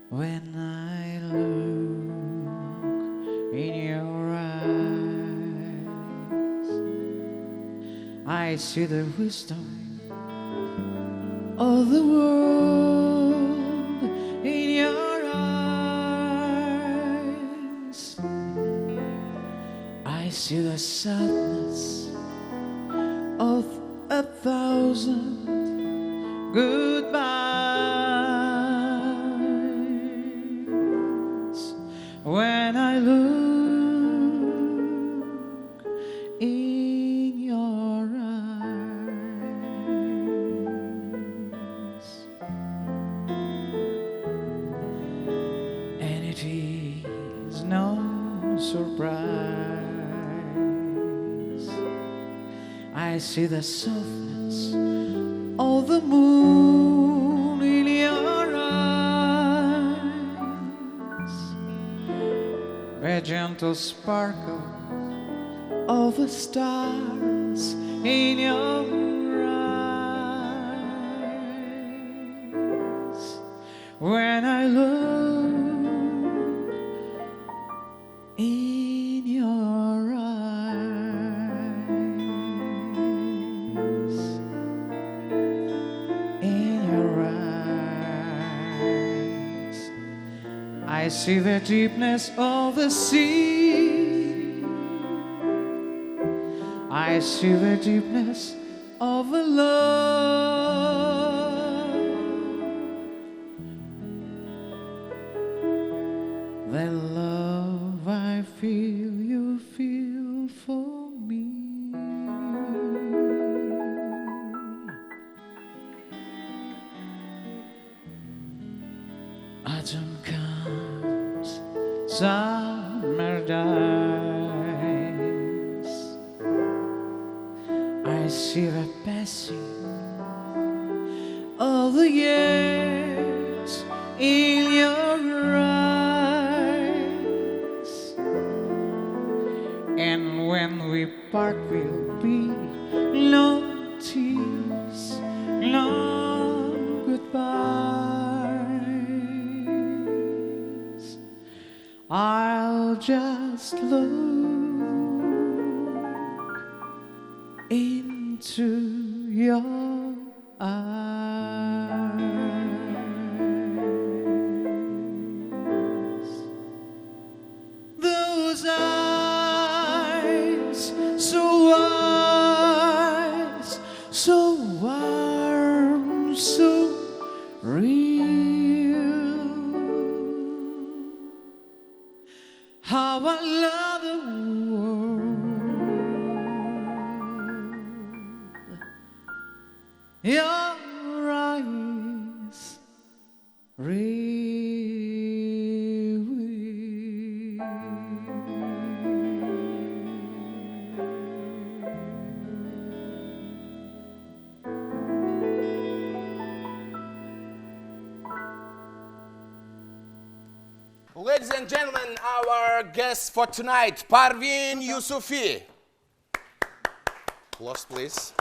When I look in your eyes, I see the wisdom of the world in your eyes. I see the sadness of a thousand goodbyes. When I look in your eyes, and it is no surprise, I see the softness of the moon in your eyes, the gentle sparkle of the stars in your eyes. When I look in your eyes, in your eyes, I see the deepness of the sea. I see the deepness of a love. The love I feel you feel for me. Autumn comes, summer dies. I see the passing of the years in your eyes. And when we part, will be no tears, no goodbyes. I'll just look into your eyes. Those eyes so wise, so warm, so real. How I love the world. Your eyes reveal. Ladies and gentlemen, our guest for tonight, Parvin Yusufi. Close, please.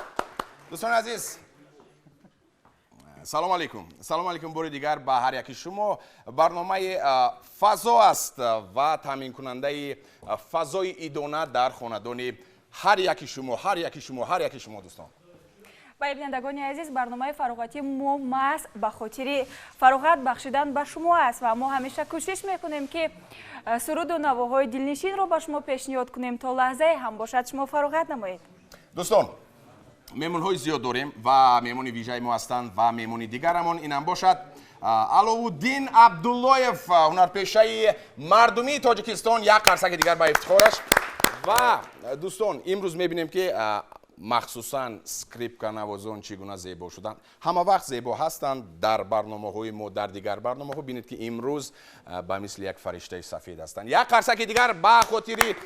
Дӯстони азиз, салом алейкум, салом алейкум бори дигар ба ҳар яки шумо. Барномаи «Фазо» аст ва таъминкунандаи фазои идона дар хонадони ҳар яки шумо, ҳар яки шумо, ҳар яки шумо, дӯстон. Бале, бинандагони азиз, барномаи фароғатии мо маҳз ба хотири фароғат бахшидан ба шумо аст ва мо ҳамеша кӯшиш мекунем, ки суруду навоҳои дилнишинро ба шумо пешниҳод кунем, то лаҳзае ҳам бошад, шумо фароғат намоед. Дӯстон, меҳмонҳои зиёд дорем ва меҳмони вижаи мо ҳастанд ва меҳмони дигарамон инам бошад Аловуддин Абдуллоев, ҳунарпешаи мардумии Тоҷикистон. Як қарсаки дигар ба ифтихораш. Ва дӯстон, имрӯз мебинем, ки Махсусан скрипканавозон чӣ гуна зебо шуданд. Ҳама вақт зебо ҳастанд дар барномаҳои мо, дар дигар барномаҳо. Бинед, ки имрӯз ба мисли як фариштаи сафед ҳастанд. Як қарсаки дигар ба хотири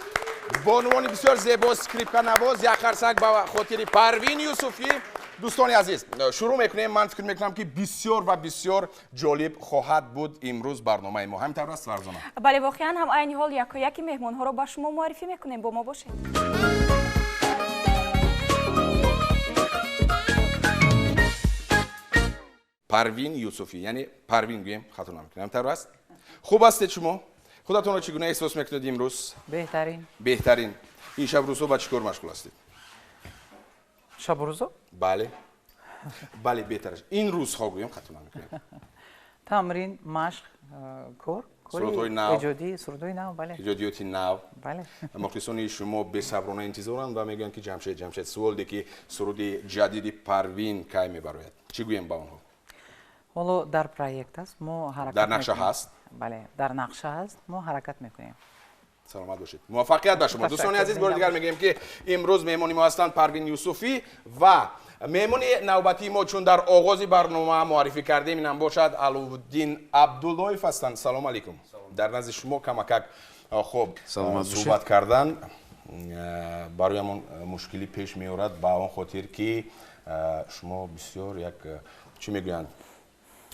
бонувони бисёр зебо скрипканавоз, як қарсак ба хотири Парвин Юсуфӣ. Дӯстони азиз, шурӯъ мекунем. Ман фикр мекунам, ки бисёр ва бисёр ҷолиб хоҳад буд имрӯз барномаи мо. Ҳамин тавр аст, Фарзона? Бале, воқеан ҳам айни ҳол якояки меҳмонҳоро ба шумо муаррифӣ мекунем. Бо мо бошед. Парвин Юсуфӣ, яъне Парвин гӯем, хато намекунем, ҳамин тавр аст? Хуб ҳастед шумо? Худатонро чӣ гуна эҳсос мекунед имрӯз? Беҳтарин. Беҳтарин. Ин шаб рӯзҳо ба чӣ кор машғул ҳастед? Шабу рӯзо? Бале, бале, беҳтараш ин рӯзҳо гӯем, хато намекунем. Тамрин, машқ, кор, сурудҳои нав, эҷодӣ, сурудҳои нав, бале. Эҷодиёти нав. Бале. Мухлисони шумо бесаброна интизоранд ва мегӯянд, ки Ҷамшед, Ҷамшед, суолде ки суруди ҷадиди Парвин кай мебарояд? Чӣ гӯем ба онҳо? Ҳоло дар проект аст, мо ҳаракат Дар нақша ҳаст? Бале, дар нақша ҳаст, мо ҳаракат мекунем. Саломат бошед, муваффақият ба шумо. Дӯстони азиз, бори дигар мегӯем, ки имрӯз меҳмони мо ҳастанд Парвин Юсуфӣ ва меҳмони навбатии мо, чун дар оғози барнома муаррифӣ кардем, инам бошад Аловуддин Абдуллоев ҳастанд. Салом алейкум. Дар назди шумо камакак хуб суҳбат кардан бароямон мушкилӣ пеш меорад, ба он хотир ки шумо бисёр як, чӣ мегӯянд,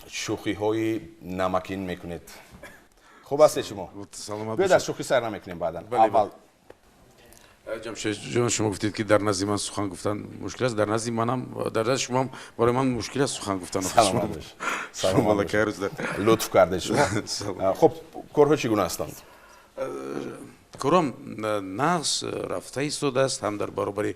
шӯхиҳои намакин мекунед. Хуб ҳастед шумо? Биёед, аз шӯхӣ сар намекунем, баъдан аввал. Ҷамшедҷон, шумо гуфтед, ки дар назди ман сухан гуфтан мушкил аст. Дар назди манам, дар назди шумоам барои ман мушкил аст сухан гуфтан. Саломат. Лутф кардед шумо. Хуб, корҳо чӣ гуна ҳастанд? Кором нағз рафта истодааст. Ҳам дар баробари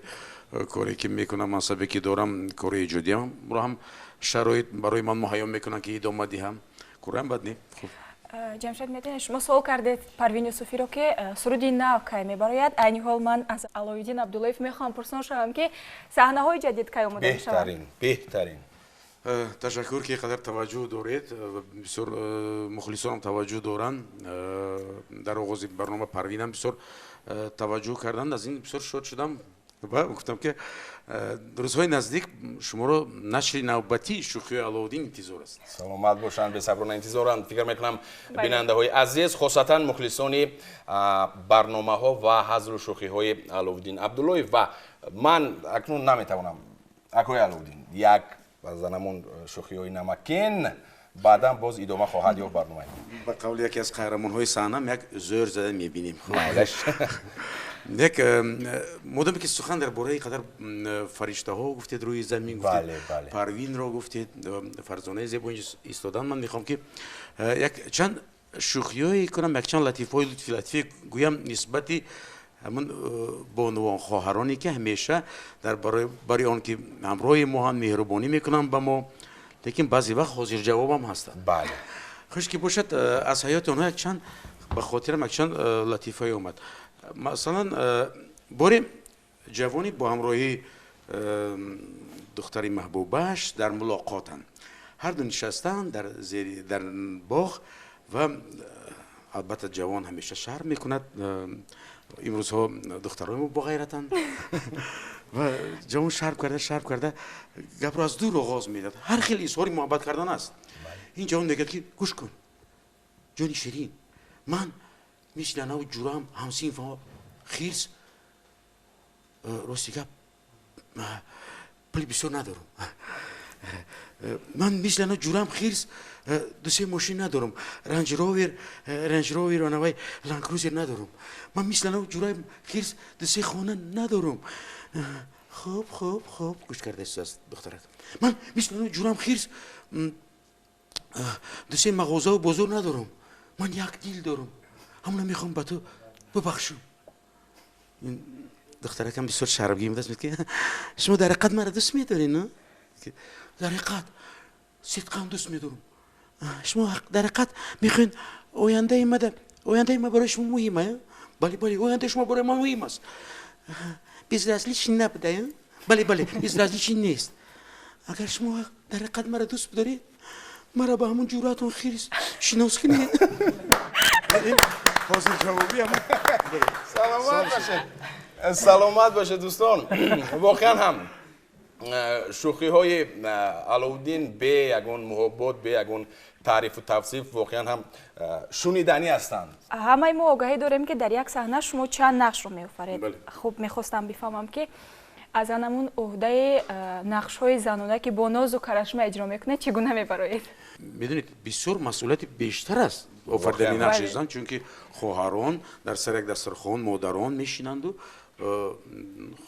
коре ки мекунам, мансабе ки дорам, кори эҷодиамро ҳам шароит барои ман муҳайё мекунам, ки идома диҳам. Корам бад не, хуб. Ҷамшед, медонед, шумо суол кардед Парвин Юсуфиро, ки суруди нав кай мебарояд. Айни ҳол ман аз Аловиддин Абдуллоев мехоҳам пурсон шавам, ки саҳнаҳои ҷадид кай омода мешаванд? Беҳтарин, беҳтарин. Ташаккур, ки қадар таваҷҷӯҳ доред. Бисёр мухлисонам таваҷҷӯҳ доранд. Дар оғози барнома Парвинам бисёр таваҷҷӯҳ карданд, аз ин бисёр шод шудам ва гуфтам, ки рӯзҳои наздик шуморо нашри навбатии шӯхиҳои Аловуддин интизор аст. Саломат бошанд, бесаброна интизоранд, фикр мекунам, бинандаҳои азиз, хосатан мухлисони барномаҳо ва ҳазру шӯхиҳои Аловуддин Абдуллоев. Ва ман акнун наметавонам, акои Аловуддин, як занамон шӯхиҳои намакин, баъдан боз идома хоҳад ёфт барномаи. Ба қавли яке аз қаҳрамонҳои саҳнам, як зӯр зада мебинем. Як модаме ки сухан дар бораи қадар фариштаҳо гуфтед, рӯи замин гуфтед, Парвинро гуфтед, Фарзонаи зебо истодан, ман мехоҳам, ки як чанд шӯхиҳое кунам, якчанд латифаҳои лутфи латифе гӯям нисбати ҳамун бонувон, хоҳароне, ки ҳамеша дар барои он ки ҳамроҳи мо ҳам меҳрубонӣ мекунанд ба мо, лекин баъзе вақт ҳозирҷавобам ҳастанд. Хуш ки бошад, аз ҳаёти онҳо якчанд ба хотирам якчанд латифае омад. Масалан, боре ҷавоне бо ҳамроҳии духтари маҳбубааш дар мулоқотанд. Ҳарду нишастанд дар зери дар боғ ва албатта ҷавон ҳамеша шарм мекунад. Имрӯзҳо духтарои мо боғайратанд. Ва ҷавон шарм карда, шарм карда, гапро аз дур оғоз медиҳад. Ҳар хел изҳори муҳаббат кардан аст. Ин ҷавон мегӯяд, ки гӯш кун, ҷони ширин, ман мисли анав ҷурам, ҳамсинф хирс, рости гап, пули бисёр надорам. Ман мисли анав ҷурам хирс дусе мошин надорам, Ранҷ Ровер, Ранҷ Ровер, анавай Ленд Крузер надорам. Ман мисли анав ҷурам хирс дусе хона надорам. Хуб, хуб, хуб, гӯш карда истодааст духтарак. Ман мисли анав ҷурам хирс дусе мағозаву бозор надорам. Ман як дил дорам, ҳамона мехоҳам ба ту бубахшам. Духтаракам бисёр шармгин будааст, мегӯяд, ки шумо дар ҳақиқат маро дӯст медоред? На, дар ҳақиқат сидқан дӯст медорам. Шумо дар ҳақиқат мехоҳед ояндаи мада, ояндаи ма барои шумо муҳим? Бале, бале, ояндаи шумо барои ман муҳим аст. Безразличный набуда? Бале, бале, безразличный нест. Агар шумо дар ҳақиқат маро дӯст бидоред, маро ба ҳамон ҷуръатон хирс шинос кунед. Ҳозирҷавобӣ. Саломат бошед. Саломат бошед, дӯстон. Воқеан ҳам шӯхиҳои Алоуддин бе ягон муҳобот, бе ягон таърифу тавсиф воқеан ҳам шуниданӣ ҳастанд. Ҳамаи мо огаҳӣ дорем, ки дар як саҳна шумо чанд нақшро меофаред. Хуб, мехостам бифаҳмам, ки аз анамун уҳдаи нақшҳои занона, ки бо нозу карашма иҷро мекунед, чӣ гуна мебароед? Медонед, бисёр масъулияти бештар аст офаридани нақши зан, чунки хоҳарон дар сари як дастархон, модарон мешинанду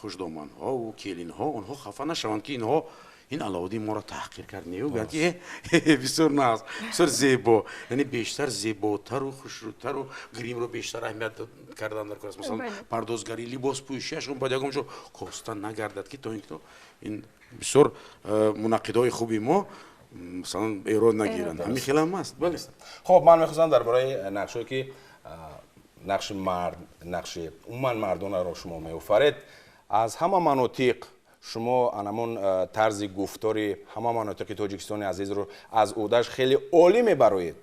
хушдоманҳову келинҳо, онҳо хафа нашаванд, ки инҳо ин Алоуддин моро таҳқир кард, не, гӯянд ки бисёр нағз, бисёр зебо, яъне бештар зеботару хушрӯтару гримро бештар аҳамият кардан дар кор аст. Масалан, пардозгарӣ, либоспӯшиашон бояд ягон ҷо коста нагардад, ки то ин ки ин бисёр мунаққидҳои хуби мо, масалан, эрод нагиранд. Ҳамин хелам аст, бале. Хоб, ман мехостам дар бораи нақшҳое, ки нақши мард, нақши умуман мардонаро шумо меофаред, аз ҳама манотиқ шумо анамон тарзи гуфтори ҳама манотиқи Тоҷикистони азизро аз ӯҳдаш хеле олӣ мебароед.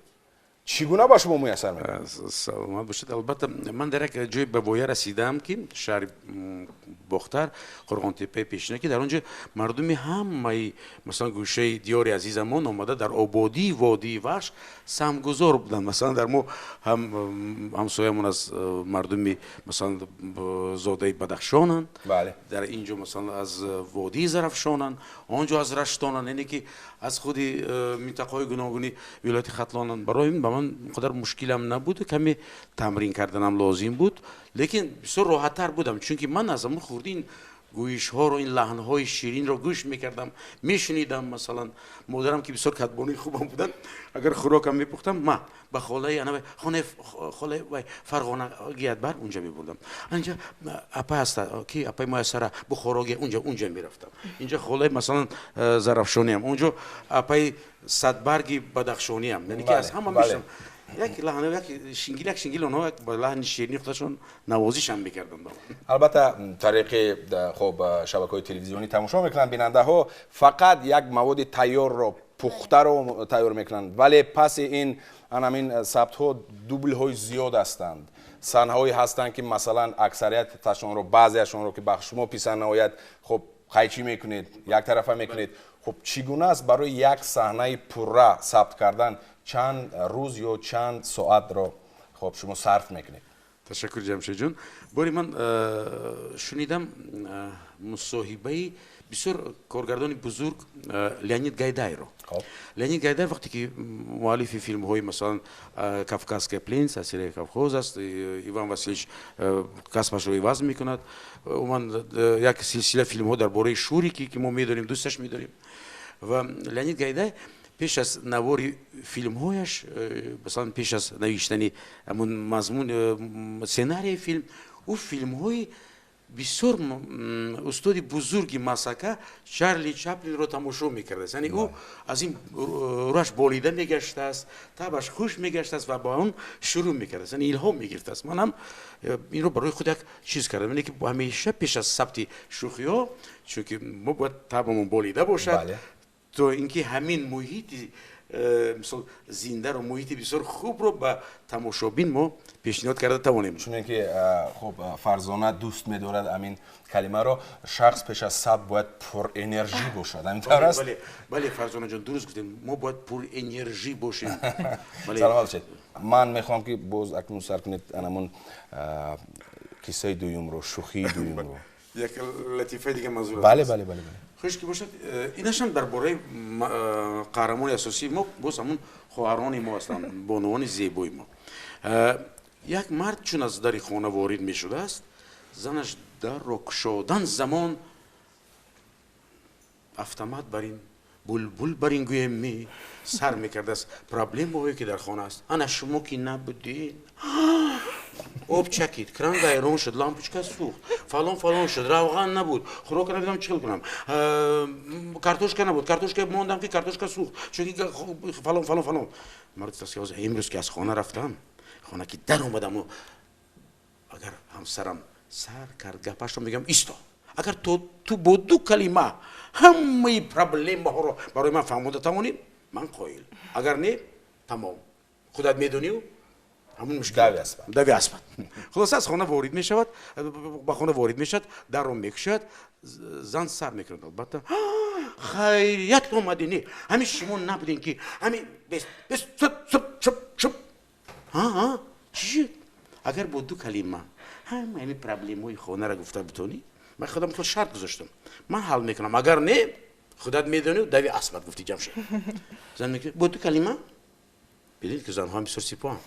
Чӣ гуна ба шумо муяссар мегардад? Саломат бошед. Албатта, ман дар як ҷой ба воя расидаам, ки шаҳри Бохтар, Қурғонтеппаи пешина, ки дар он ҷо мардуми ҳамаи, масалан, гӯшаи диёри азизамон омада дар ободии водии Вахш саҳмгузор буданд. Масалан, дар мо ҳамсоямон аз мардуми, масалан, зодаи Бадахшонанд, дар ин ҷо, масалан, аз водии Зарафшонанд, он ҷо аз Раштонанд, яъне ки аз худи минтақаҳои гуногуни вилояти Хатлонанд. Барои ин ба ман он қадар мушкилам набуд, каме тамрин карданам лозим буд, лекин бисёр роҳаттар будам, чунки ман аз ҳамон хурдӣ ин гӯишҳоро, ин лаҳнҳои ширинро гӯш мекардам, мешунидам. Масалан, модарам, ки бисёр кадбонуи хубам буданд, агар хӯрокам мепухтам, ма ба холаи ана хонаи холаи вай Фарғона гият бар унҷа мебурдам. Анҷа апа ҳаста, ки апаи Муяссара Бухорогия, унҷа мерафтам. Инҷа холаи, масалан, Зарафшониям, онҷо апаи Садбарги Бадахшониям, яъне ки аз ҳама мешунам. Як лаҳна, як шингил, як шингил, онҳо ба лаҳни ширини худашон навозишам мекарданд. Албатта, тариқи хоб шабакаҳои телевизионӣ тамошо мекунанд бинандаҳо, фақат як маводи тайёрро, пухтаро тайёр мекунанд, вале паси ин анамин сабтҳо дублҳои зиёд ҳастанд, саҳнаҳое ҳастанд, ки, масалан, аксарияташонро, баъзеашонро, ки ба шумо писанд наояд, хоб, қайчӣ мекунед, яктарафа мекунед. Хуб, чӣ гуна аст барои як саҳнаи пурра сабт кардан чанд рӯз ё чанд соатро, хоб, шумо сарф мекунед? Ташаккур, Ҷамшедҷон. Бори ман шунидам мусоҳибаи бисёр коргардони бузург Леонид Гайдайро. Леонид Гайдай вақте ки муаллифи филмҳои, масалан, «Кавказская пленница», «Асири Кавкоз» аст, «Иван Василич касбашро иваз мекунад», умуман як силсила филмҳо дар бораи Шурики, ки мо медонем, дӯсташ медорем. Ва Леонид Гайдай пеш аз навори филмҳояш, масалан, пеш аз навиштани ҳамун мазмун, сценарии филм, ӯ филмҳои бисёр устоди бузурги масака Чарли Чаплинро тамошо мекардааст, яъне ӯ аз ин рӯаш болида мегаштааст, табаш хуш мегаштааст ва ба он шурӯъ мекардааст, яъне илҳом мегирифтааст. Ман ҳам инро барои худ як чиз кардам, яъне ки ҳамеша пеш аз сабти шӯхиҳо, чунки мо бояд табамон болида бошад, то ин ки ҳамин муҳити мисол зиндаро, муҳити бисёр хубро ба тамошобин мо пешниҳод карда тавонем. Чуне ки, хуб, Фарзона дӯст медорад ҳамин калимаро, шахс пеш аз сабт бояд пурэнержӣ бошад, ҳамин тавр аст? Бале, Фарзонаҷон, дуруст гуфтем, мо бояд пурэнержӣ бошем. Саломат бошед. Ман мехоҳам, ки боз акнун сар кунед анамун қиссаи дуюмро, шӯхии дуюмро. Як латифаи дига манзур? Бале. Хуш ки бошад, инашам дар бораи қаҳрамони асосии мо, боз ҳамун хоҳарони мо ҳастанд, бонувони зебои мо. Як мард чун аз дари хона ворид мешудааст, занаш дарро кушодан замон автомат бар ин булбул бар ин гӯем ми сар мекардааст проблемаҳое, ки дар хона аст. Ана шумо ки набудед, об чакид, кран вайрон шуд, лампочка сӯхт, фалон фалон шуд, равған набуд, хӯрока намедонам чӣ хел кунам, картошка набуд, картошка мондам, ки картошка сӯхт, чунки фалон фалон фалон. Мард гуфтааст: имрӯз ки аз хона рафтам, хона ки дар омадаму, агар ҳамсарам сар кард гапашро, мегӯям: исто, агар ту бо ду калима ҳамаи проблемаҳоро барои ман фаҳмода тавонӣ, ман қоил, агар не, тамом, худат медонию. Ҳамун мушкил дави аспат. Хулоса, аз хона ворид мешавад, ба хона ворид мешавад, дарро мекушояд, зан сар мекунад, албатта. Хайрият омадӣ, не, ҳамин шумо набудем ки ҳамин бес бес суп суп суп суп. Ҳа, чӣ шуд? Агар бо ду калима ҳама ҳамин проблемаҳои хонаро гуфта битонӣ, ман худам хел шарт гузоштам, ман ҳал мекунам, агар не, худат медонӣ, дави аспат гуфти Ҷамшед. Зан мегӯяд, бо ду калима? Бидонед ки занҳо ҳам бисёр сипоҳанд.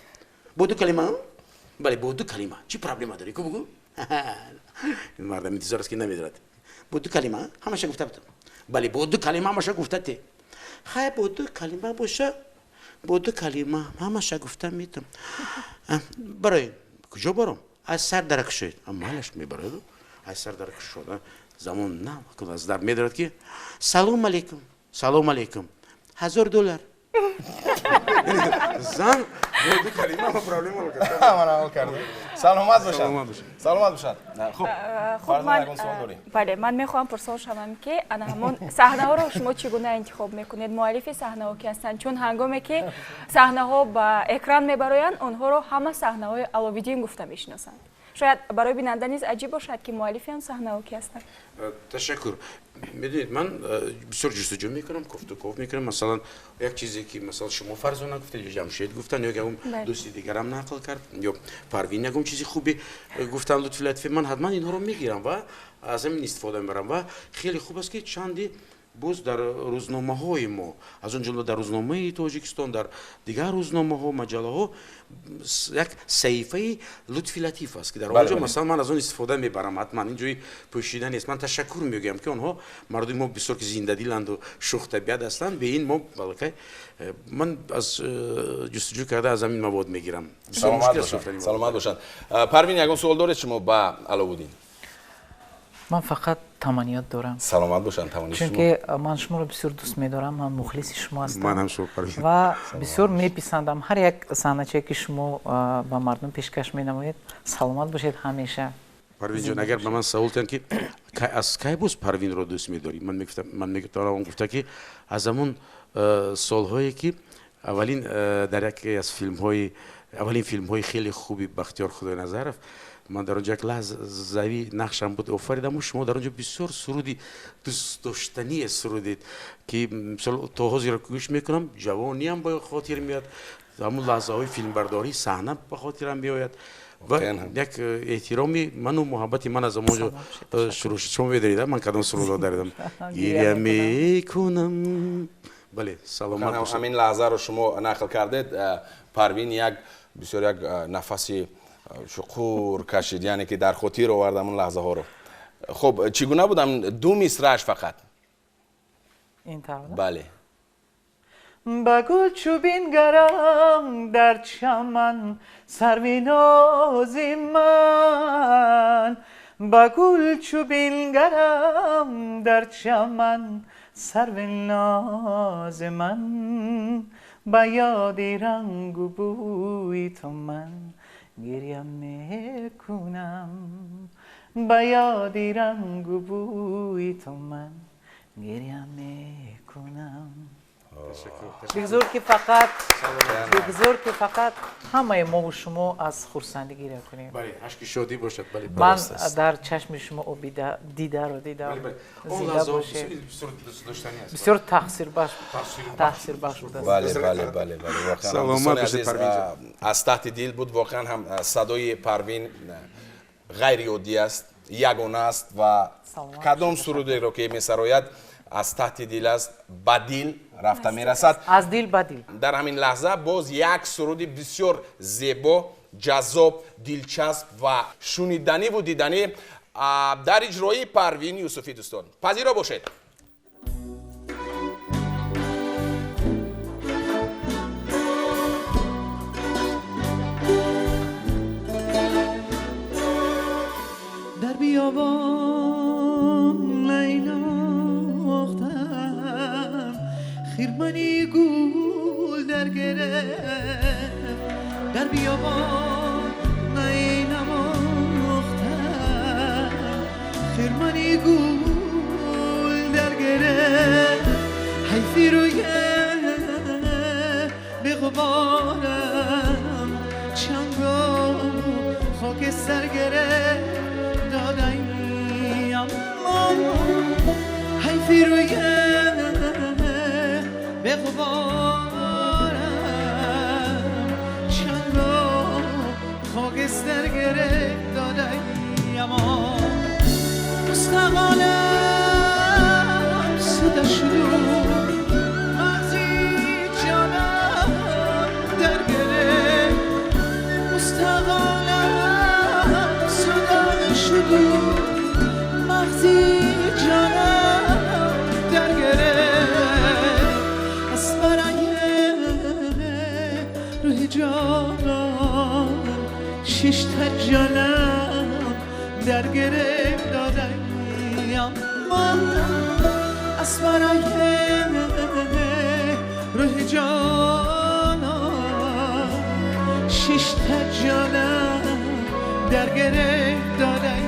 Бо ду калима? Бале, бо ду калима. Чӣ проблема дорӣ? Ку бугӯ? Ин мардам интизор аст ки намедонад. Бо ду калима ҳамаша гуфта бутам. Бале, бо ду калима ҳамаша гуфта те. Хай, бо ду калима боша, бо ду калима ҳамаша гуфта метам. Барои куҷо баром? Аз сар дара кушоед. Малаш мебарояд. Аз сар дара кушода замон на аз дар медорад ки салом алейкум, салом алейкум, $1000. Зан бо ду калима ҳама проблемаро кард. Ҳамаро ҳал кард. Саломат бошад. Саломат бошад. Хуб, Фарзона, ягон суол дорӣ? Бале, ман мехоҳам пурсон шавам ки ана ҳамон саҳнаҳоро шумо чӣ гуна интихоб мекунед? Муаллифи саҳнаҳо ки ҳастанд? Чун ҳангоме ки саҳнаҳо ба экран мебароянд, онҳоро ҳама саҳнаҳои Аловиддин гуфта мешиносанд. Шояд барои бинанда низ аҷиб бошад ки муаллифи он саҳнаҳо ки ҳастанд. Ташаккур. Медонед, ман бисёр ҷустуҷӯ мекунам, кофтуков мекунам. Масалан, як чизе ки масалан шумо Фарзона гуфтед, ё Ҷамшед гуфтанд, ё ягон дӯсти дигарам нақл кард, ё Парвин ягон чизи хубе гуфтанд, Лутфи Латифе, ман ҳатман инҳоро мегирам ва аз ҳамин истифода мебарам. Ва хеле хуб аст ки чанде боз дар рӯзномаҳои мо, аз он ҷумла дар рӯзномаи Тоҷикистон, дар дигар рӯзномаҳо, маҷаллаҳо як саҳифаи Лутфи Латиф аст ки дар он ҷо масалан ман аз он истифода мебарам. Ҳатман ин ҷои пӯшида нест. Ман ташаккур мегӯям ки онҳо мардуми мо бисёр ки зиндадиланду шӯхтабиат ҳастанд. Бе ин мо балакай ман аз ҷустуҷӯ карда аз ҳамин мавод мегирам. Саломат бошанд. Парвин, ягон суол доред шумо ба Аловуддин? Ман фақат таманниёт дорам. Саломат бошанд, таманни шумо. Чунки ман шуморо бисёр дӯст медорам, ман мухлиси шумо ҳастам. Ман ҳам шумо, Парвин. Ва бисёр меписандам ҳар як саҳначае ки шумо ба мардум пешкаш менамоед. Саломат бошед ҳамеша. Парвин ҷон, агар ба ман савол диҳанд ки аз кай боз Парвинро дӯст медорӣ, ман мегуфтам, ман мегуфтам, гуфта ки аз ҳамон солҳое ки аввалин дар яке аз филмҳои аввалин филмҳои хеле хуби Бахтиёр Худойназаров ман дар он ҷо як лаҳзави нақшам буд офаридаму шумо дар он ҷо бисёр суруди дӯстдоштание сурудед ки мисол то ҳозир гӯш мекунам, ҷавониам ба хотир меояд, ҳамун лаҳзаҳои филмбардорӣ саҳна ба хотирам меояд ва як эҳтироми ману муҳаббати ман аз ҳамон ҷо шурӯъ шуд. Шумо медонед, ман кадом сурудро даридам? Гиря мекунам. Бале, саломат бошед. Ҳамин лаҳзаро шумо нақл кардед, Парвин як бисёр як нафаси чуқур кашид, яъне ки дар хотир овард ҳамон лаҳзаҳоро. Хуб, чӣ гуна будам ду мисрааш фақат? Ин тавр? Бале. Ба гул чу бингарам дар чаман сарви нози ман, ба гул чу бингарам дар чаман сарви нози ман, ба ёди рангу бӯи ту ман гиря мекунам, ба ёди рангу бӯи ту ман гиря мекунам. Бигзор ки фақат, бигзор ки фақат ҳамаи мо шумо аз хурсандӣ гиря кунем. Бале, ашки шодӣ бошад. Бале, ман дар чашми шумо оби дидаро дидам. Он лаҳзаҳо бисёр дӯстдоштанӣ аст. Бисёр таъсирбахш, таъсирбахш будааст. Бале, бале, бале, бале. Воқеан саломат бошед, Парвин ҷон. Аз таҳти дил буд. Воқеан ҳам садои Парвин ғайриоддӣ аст, ягона аст ва кадом сурудеро ки месарояд аз таҳти дил аст, ба дил рафта мерасад. Аз дил ба дил. Дар ҳамин лаҳза боз як суруди бисёр зебо, ҷаззоб, дилчасп ва шуниданиву диданӣ дар иҷрои Парвин Юсуфӣ. Дӯстон, пазиро бошед. Дар биёбон خیرمانی گول در گرفت، در بیابان نماختم، خیرمانی گول در گرفت، حیفی روی به غبارم چند به غبارم چنگ و خاکستر گره داده اما مستقالم صدا شد مغزی جانم در گره مستقالم صدا شد مغزی جانم در گره از برای روح جانم شش تا جانم در گره دادم از برای روح جانم شش تا جانم در گره دادم.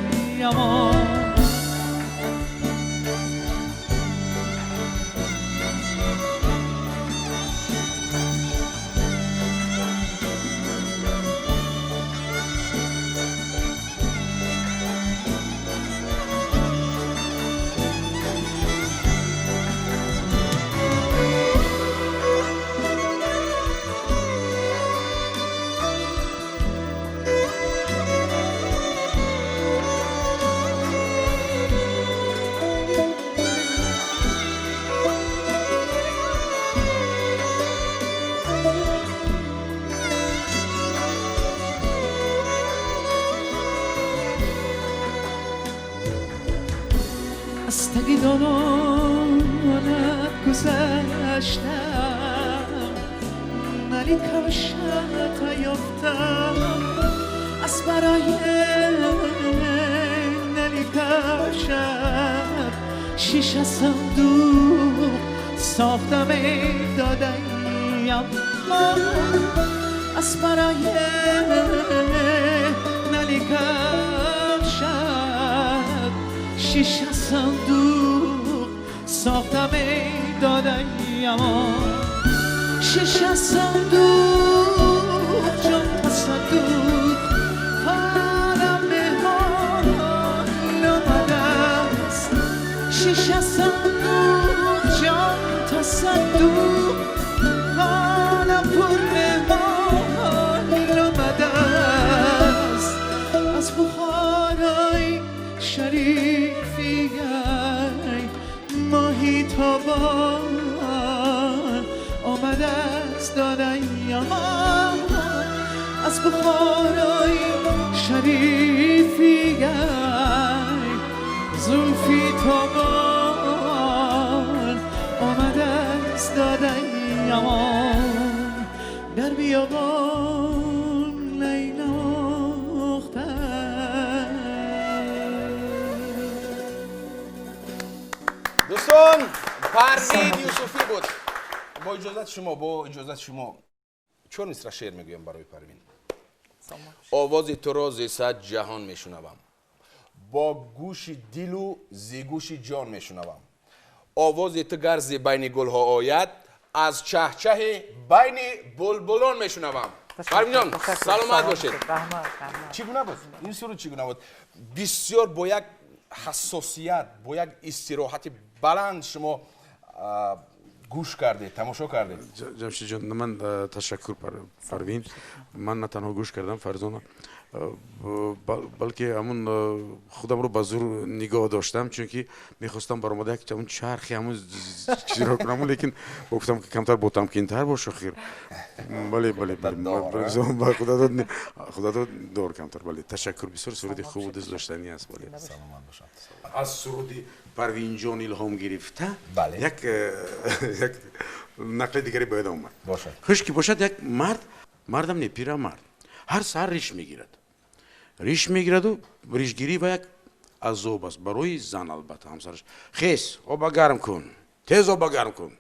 از تگی دامانت گذشتم نلی کشت یافتم از برای نلی کشت شیشه صندوق ساختم دادیم از برای نلی کشت شیشه صندوق ساختم دادیم شیشه صندوق جان تصدوق خانم مهمان آمده است شیشه صندوق جان تصدوق خانم پر مهمان آمده است از بخارای شریفی ماهی تابان آمده است دادیم از بخارای شریفی زلفی تابان آمده است دادیم در بیابان نینواختم. دوستان پروین یوسفی بود. با اجازت شما، با اجازت شما چون مصرع شعر میگویم برای پروین. آواز تو را ز صد جهان میشنوم، با گوش دل و ز گوش جان میشنوم. آواز تو گر ز بین گلها آید، از چهچه بین بلبلان میشنوم. پروین جان سلامت باشید. چگونه بود این سرود؟ چگونه بود؟ بسیار با یک حساسیت، با یک استراحت بلند شما گوش کردید، تماشا کردید. جمشید جان من تشکر پروین. من نه تنها گوش کردم فرزانه، بلکه همون خودم رو به زور نگاه داشتم، چون که میخواستم برآمده یک همون چرخی همون چیزی رو کنم، لیکن گفتم که کمتر با تمکین‌تر باش خیر. بله بله بله خدا داد دور کمتر. بله تشکر، بسیار سرود خوب و دوست داشتنی است. بله سلامت باشم. از سرود پروین جان الهام گرفته یک یک نقل دیگری باید آمد. باشد. خوش که باشد یک مرد، مردم نه پیرمرد، هر سر ریش میگیرد، ریش میگیرد و ریشگیری و یک عذاب است برای زن. البته همسرش خیس آب گرم کن، تیز آب گرم کن.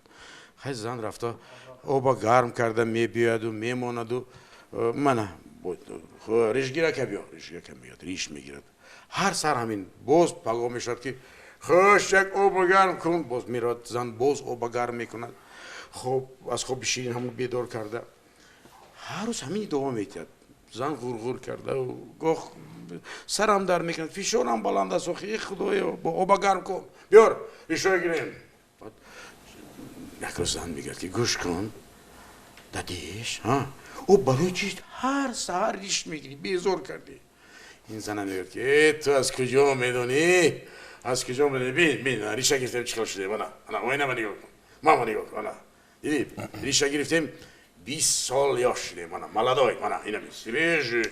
خیس زن رفته آب گرم کرده میبیاد و میماند و من ریشگیره که بیا، ریشگیره که میاد ریش میگیرد. هر سر همین باز پگاه میشد که خوش یک آب گرم کن، باز میراد زن باز آب گرم میکند. خب از خواب شیرین همون بیدار کرده، هر روز همین ادامه میداد. زن غرغر کرده و گاه سرم در میکند، فشارم بلند است، آخه خدایا با آب گرم کن، بیار ریشای گیریم. Як рӯз зан мегӯяд, ки гӯш кун, дадиш, ӯ барои чи ҳар саҳар риш мегирӣ, безор кардӣ? Ин зана мегӯяд, ки э, ту аз куҷо медонӣ? Аз куҷо медонӣ? Бин, бин, риша гирифтем, чӣ хел шудем, ана, ана, оинама нигоҳ кун, мама нигоҳ кун, ана, дидӣ, риша гирифтем, 20 сол ёш шудем, ана, молодой, ана, инами свежий.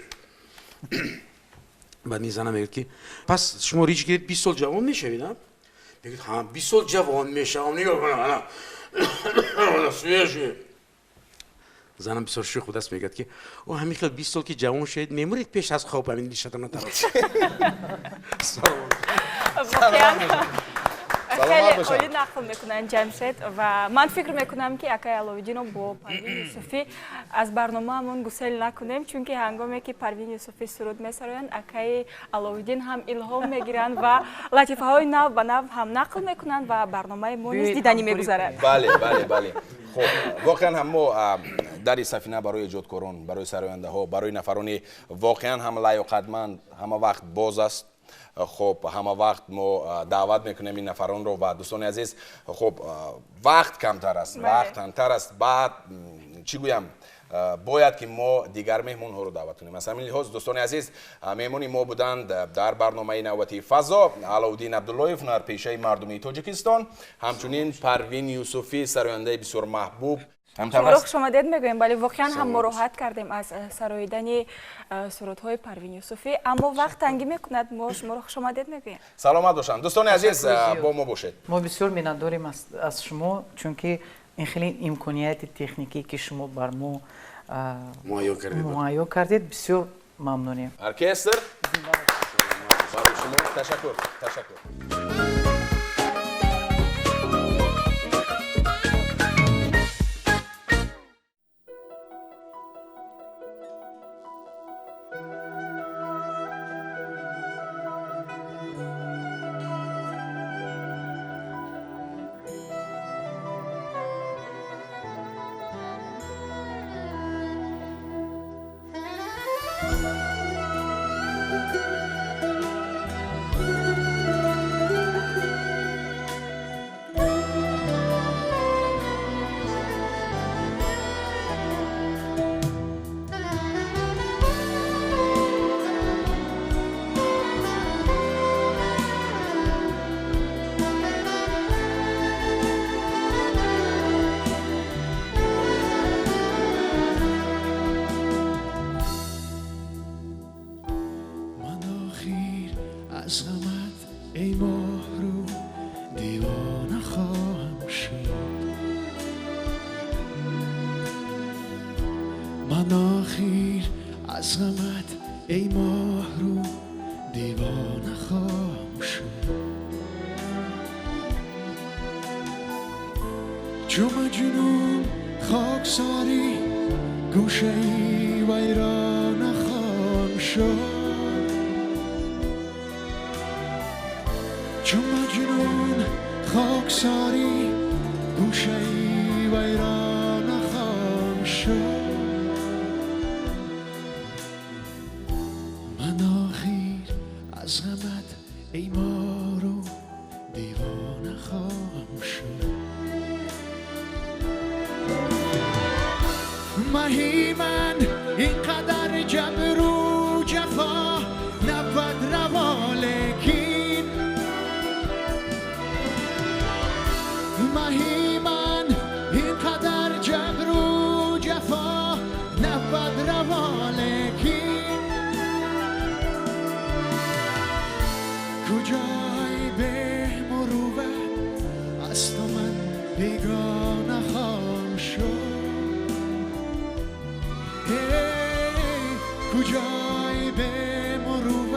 Баъд ин зана мегӯяд, ки пас шумо риш гиред, 20 сол ҷавон мешавед, а? Мегӯяд: ҳа, 20 сол ҷавон мешавам, нигоҳ кун, ана, ана, свежий. Занам бисёр шӯх будааст, мегӯяд, ки о, ҳамин хел 20 сол ки ҷавон шавед, мемуред, пеш аз хоб ҳамин ришатона тарош. Воқеан хеле олӣ нақл мекунанд Ҷамшед, ва ман фикр мекунам, ки акай Аловиддинро бо Парвин Юсуфӣ аз барномаамон гусел накунем, чунки ҳангоме ки Парвин Юсуфӣ суруд месароянд, акаи Аловиддин ҳам илҳом мегиранд ва латифаҳои нав ба нав ҳам нақл мекунанд ва барномаи мо низ диданӣ мегузарад. Бале, хуб, воқеан ҳам мо дари Сафина барои эҷодкорон, барои сарояндаҳо, барои нафарони воқеан ҳам лаёқатманд ҳама вақт боз аст. Хуб, ҳама вақт мо даъват мекунем ин нафаронро. Ва дӯстони азиз, хуб, вақт камтар аст, вақт камтар аст, баъд чӣ гӯям, бояд ки мо дигар меҳмонҳоро даъват кунем. Аз ҳамин лиҳоз, дӯстони азиз, меҳмони мо буданд дар барномаи навбатии Фазо Аловуддин Абдуллоев, ҳунарпешаи мардумии Тоҷикистон, ҳамчунин Парвин Юсуфӣ, сарояндаи бисёр маҳбуб. Шуморо хушомадед мегӯем. Бале, воқеан ҳам мо роҳат кардем аз сароидани сурудҳои Парвин Юсуфӣ, аммо вақт тангӣ мекунад. Мо шуморо хушомадед мегӯем. Саломат бошанд. Дӯстони азиз, бо мо бошед. Мо бисёр миннатдорем аз шумо, чунки ин хеле имконияти техникӣ, ки шумо бар мо муҳайё кардед, бисёр мамнунем. Оркестр барои шумо. Ташаккур, ташаккур. از غمت ای ماهرو دیوانه خواهم شد، من آخیر از غمت ای ماهرو دیوانه خواهم شد. چو مجنون خاکساری گوشه ای ویرانه خواهم شد، چو مجنون خاکساری گوشه ای ویرانه خواهم شد. من آخیر از غمت ای مارو دیوانه خواهم شد. مهی من اینقدر جبر و جفا نبود روا، لیکن مهی من اینقدر جبر و جفا نبود روا، لیکن کجای به مروت از تو من بیگانه خواهم شد، کجای به مروت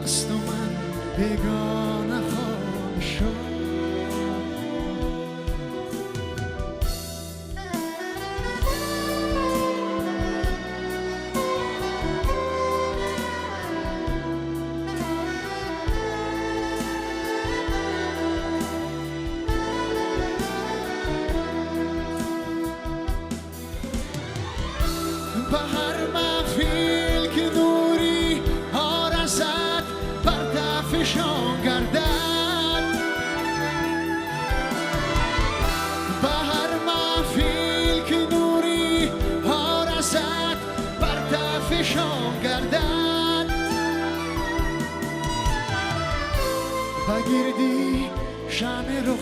از تو من بیگانه خواهم شد. به هر محفل که نوری آرزد پرده فشان گردد،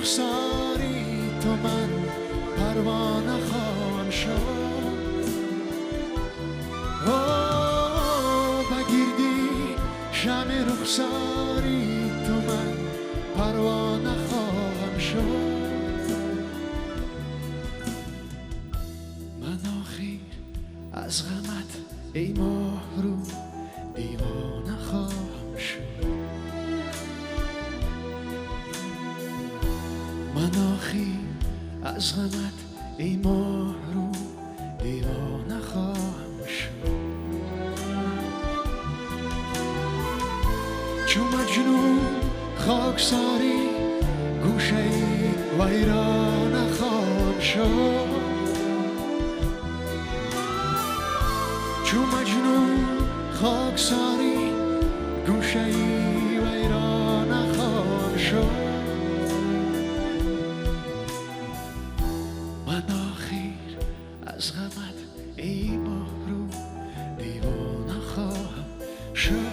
рухсори ту ман парвона хоҳам шуд. Ба гирди шамъи рухсори ту ман парвона хоҳам шуд. Ман охир аз ғамат эй моҳрӯ девона хоҳам шуд. Ман охир аз ғамат эй моҳрӯ девона хоҳам шуд. Чу маҷнун хоксори гӯшаи вайрона хоҳам шуд. Чу маҷнун хоксори гӯшаи вайрона хоҳам шуд. Ман охир аз ғамат эй моҳрӯ девона хоҳам шуд.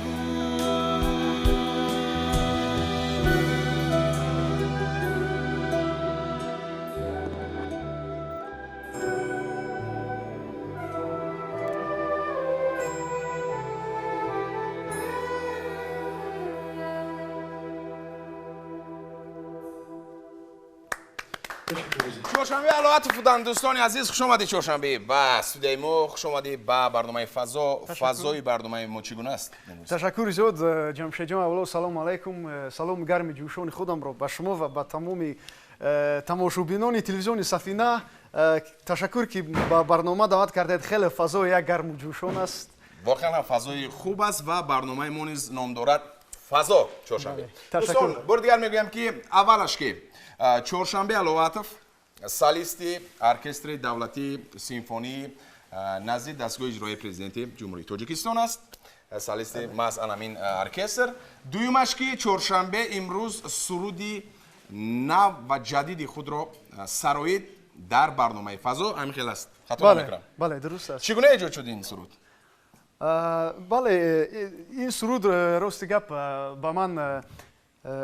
Чоршанбе Алоатов буданд, дӯстони азиз. Хуш омадед, Чоршанбе, ба студияи мо. Хуш омадед ба барномаи Фазо. Фазои барномаи мо чӣ гуна аст? Ташаккури зиёд, Ҷамшедҷон. Аввало салому алайкум. Саломи гарми ҷӯшони худамро ба шумо ва ба тамоми тамошобинони телевизиони Сафина. Ташаккур, ки ба барнома даъват кардед. Хеле фазои як гарму ҷӯшон аст. Воқеан фазои хуб аст ва барномаи мо низ ном дорад Фазо. Чоршанбе, дӯстон, бори дигар мегӯям, ки аввалаш ки Чоршанбе Алоатов солисти оркестри давлатии симфонии назди дастгоҳи иҷроии президенти Ҷумҳурии Тоҷикистон аст, солисти маҳз анамин оркестр. Дуюмаш ки Чоршанбе имрӯз суруди нав ва ҷадиди худро сароид дар барномаи Фазо. Ҳамин хел аст, хато намекунам? Бале, дуруст аст. Чӣ гуна эҷод шуд ин суруд? Бале, ин суруд, рости гап, ба ман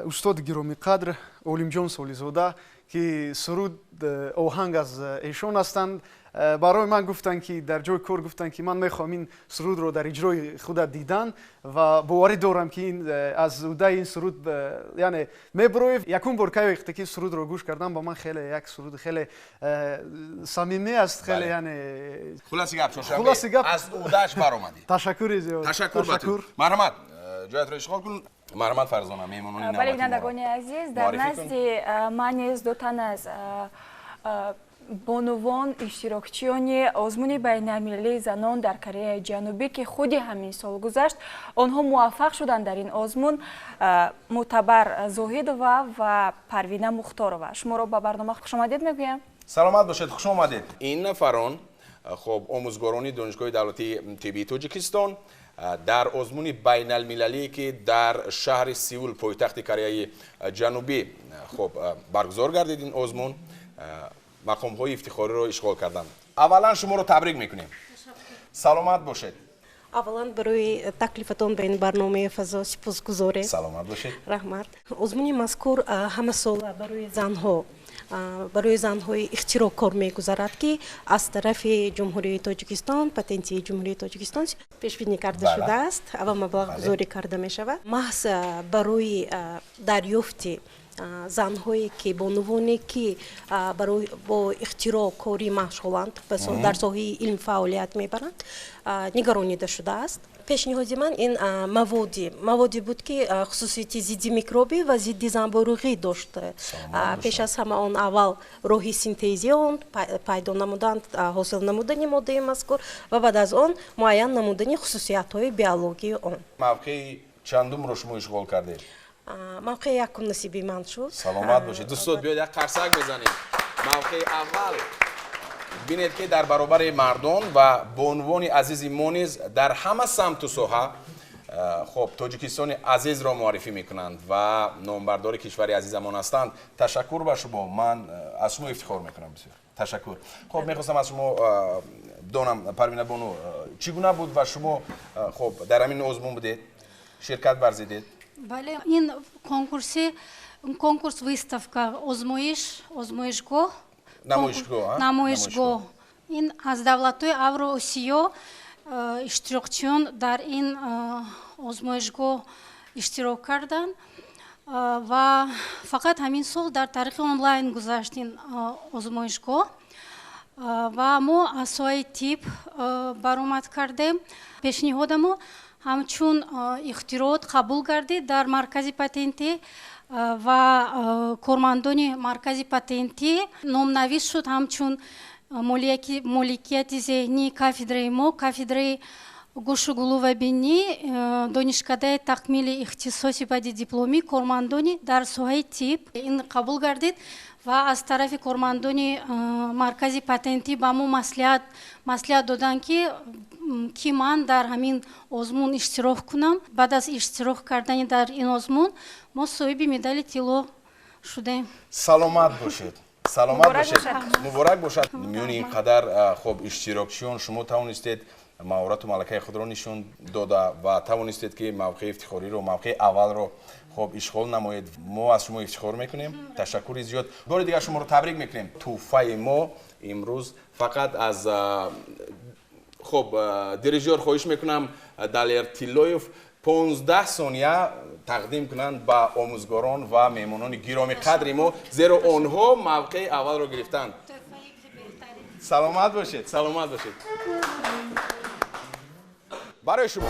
устоди гиромиқадр Олимҷон Солизода, ки суруд оҳанг аз эшон ҳастанд, барои ман гуфтанд, ки дар ҷои кор гуфтанд, ки ман мехоҳам ин сурудро дар иҷрои худат дидан ва боварӣ дорам, ки ин аз удаи ин суруд, яъне, мебуроев. Якум бор кай вақте ки сурудро гӯш кардам, ба ман хеле як суруд хеле самимӣ аст, хеле, яъне Хулоси гап, Чоршанбе, аз удааш баромадӣ. Ташаккури зиёд. Ташаккур ба ту. Марҳамат, ҷоятро ишғол кун. Марҳамат, Фарзона, меҳмонони Бале, бинандагони азиз, дар назди ман низ ду тан аз бонувон, иштирокчиёни озмуни байналмилалии занон дар Кореяи Ҷанубӣ, ки худи ҳамин сол гузашт, онҳо муваффақ шуданд дар ин озмун, Мӯътабар Зоҳидова ва Парвина Мухторова. Шуморо ба барнома хушомадед мегӯям. Саломат бошед, хуш омадед. Ин нафарон, хоб, омӯзгорони Донишгоҳи давлатии тиббии Тоҷикистон дар озмуни байналмилалие, ки дар шаҳри Сеул, пойтахти Кореяи Ҷанубӣ, хоб, баргузор гардид, ин озмун мақомҳои ифтихориро ишғол карданд. Аввалан шуморо табрик мекунем, саломат бошед. Аввалан барои таклифатон ба ин барномаи Фазо сипосгузорем. Саломат бошед. Раҳмат. Озмуни мазкур ҳамасола барои занҳо, барои занҳои ихтироъкор мегузарад, ки аз тарафи Ҷумҳурии Тоҷикистон, патентии Ҷумҳурии Тоҷикистон пешбинӣ карда шудааст ва маблағгузорӣ карда мешавад. Маҳз барои дарёфти занҳое ки, бонувоне ки бо ихтироъкорӣ машғуланд, дар соҳаи илм фаъолият мебаранд, нигаронида шудааст. Пешниҳоди ман ин маводе буд, ки хусусияти зидди микробӣ ва зидди занбӯруғӣ дошт. Пеш аз ҳама он аввал роҳи синтези он пайдо намудан, ҳосил намудани моддаи мазкур ва баъд аз он муайян намудани хусусиятҳои биологии он. Мавқеи чандумро шумо ишғол кардед? Мавқеи якум насиби ман шуд. Саломат бошед. Дӯстон, биёед як қарсак мезанем. Мавқеи аввал. Бинед, ки дар баробари мардон ва бонувони азизи мо низ дар ҳама самту соҳа, хоб, Тоҷикистони азизро муаррифӣ мекунанд ва номбардори кишвари азизамон ҳастанд. Ташаккур ба шумо, ман аз шумо ифтихор мекунам бисёр. Ташаккур. Хоб, мехостам аз шумо донам, Парвина бону, чӣ гуна буд ва шумо, хоб, дар ҳамин озмун будед, ширкат варзидед? Бале, ин конкурси Конкурс, выставка, озмоиш, озмоишгоҳ, намоишгоҳ. Намоишгоҳ. Ин аз давлатҳои Авроосиё иштирокчиён дар ин озмоишгоҳ иштирок карданд ва фақат ҳамин сол дар тариқи онлайн гузашт ин озмоишгоҳ ва мо аз соҳаи тиб баромад кардем. Пешниҳодамо ҳамчун ихтироот қабул гардид дар маркази патентӣ ва кормандони маркази патентӣ номнавис шуд ҳамчун моликияти зеҳнии кафедраи мо, кафедраи гӯшу гулӯ ва бинӣ донишкадаи такмили ихтисоси баъди дипломӣ, кормандони дар соҳаи тиб. Ин қабул гардид ва аз тарафи кормандони маркази патентӣ ба мо маслиҳат доданд, ки ман дар ҳамин озмун иштирок кунам. Баъд аз иштирок кардани дар ин озмун мо соҳиби медали тилло шудем. Саломат бошед, саломат бошед, муборак бошад. Миёни ин қадар хуб иштирокчиён шумо тавонистед маҳорату малакаи худро нишон дода ва тавонистед, ки мавқеи ифтихориро, мавқеи аввалро хуб ишғол намоед. Мо аз шумо ифтихор мекунем. Ташаккури зиёд, бори дигар шуморо табрик мекунем. Тӯҳфаи мо имрӯз фақат аз хуб дирижёр хоҳиш мекунам Далер Тиллоев 15 сония тақдим кунанд ба омӯзгорон ва меҳмонони гиромӣ қадри мо, зеро онҳо мавқеи аввалро гирифтанд. Саломат бошед, саломат бошед. Барои шумо.